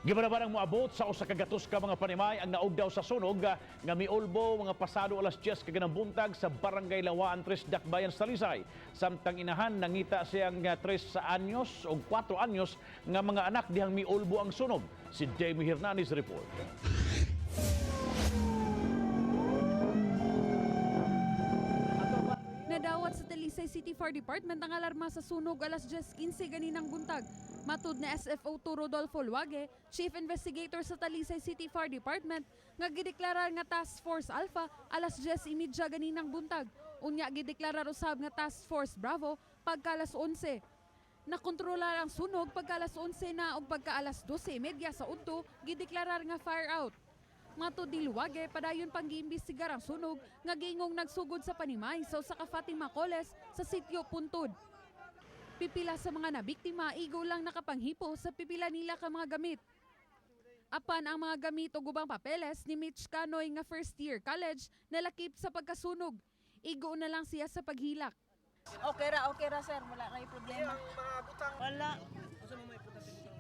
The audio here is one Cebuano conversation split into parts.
Gibanabanang moabot sa 100 ka mga panimay ang naugdaw sa sunog nga miulbo mga pasado alas 10 kaganang buntag sa Barangay Lawaan 3, Dakbayan sa Talisay. Samtang inahan nangita siyang 3 anyos o 4 anyos nga mga anak dihang miulbo ang sunog. Si Jamie Hernanes report. Nadawat sa Talisay City Fire Department ang alarma sa sunog alas 10:15 ganinang buntag. Matud na SFO2 Rodolfo Luague, Chief Investigator sa Talisay City Fire Department, nga gideklarar nga Task Force Alpha alas 10:30 ganinang buntag. Unya gideklarar usab nga Task Force Bravo pagka alas 11. Nakontrolar ang sunog pagka alas 11 na ug pagka alas 12:30 sa udto, gideklarar nga fire out. Matud ni Luwage, padayon pang giimbestigar ang sunog nga giingong nagsugod sa panimay sa usa ka Fatima Coles sa sitio Puntod. Pipila sa mga nabiktima igo lang nakapanghipo sa pipila nila ka mga gamit. Apan ang mga gamit ug ubang papeles ni Mitch Canoy nga first year college nalakip sa pagkasunog. Igo na lang siya sa paghilak. Okay ra sir, wala kay problema. Wala.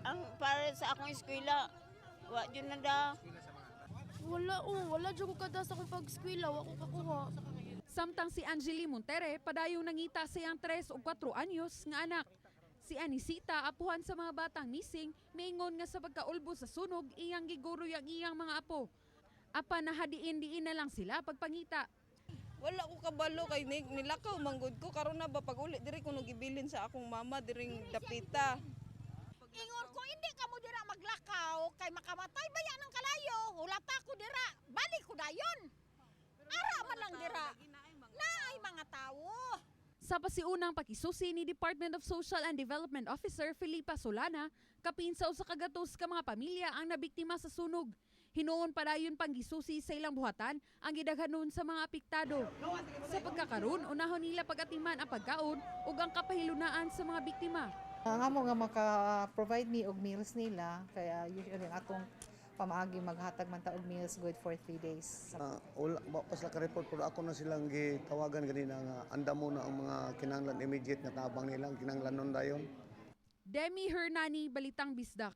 Ang para sa akong eskwela, wa jud na da. Wala oh, wala jud ko kada sa akong pag-eskwela, wa ko kakuha. Samtang si Angeli Montere padayong nangita sa iyang 3 o 4 anyos nga anak. Si Anisita, apuhan sa mga batang missing, miingon nga sa pagkaulbo sa sunog, iyang giguroy ang iyang mga apo. Apa nahadiin diin na lang sila pagpangita. Wala ko kabalo kay nilakaw manggod ko karon na ba pag uli diri ko gibilin sa akong mama diring dapita. Ingon ko, hindi ka mo dira maglakaw, kay makamatay baya ng kalayo, hulata ko dira, balik ko dayon. Ara man lang dira. Naay mga tawo. Sa pasiunang pakisusi ni Department of Social and Development Officer Felipa Solana, kapin sa 100 ka mga pamilya ang nabiktima sa sunog. Hinuon padayon pang gisusi sa ilang buhatan ang gidaghanon sa mga apektado. Sa pagkakaroon, unahon nila pagatiman ang pagkaon ug ang kapahilunaan sa mga biktima. Ang amo nga maka-provide me og meals nila kaya usually ang atong pamaagi maghatag man ta og meals good for 3 days. Wala wa pa sila ka-report pero ako na silang gitawagan ganina nga andamo na ang mga kinahanglan immediate nga tabang nila, ang kinahanglan nun dayon. Demi Hernani, Balitang Bisdak.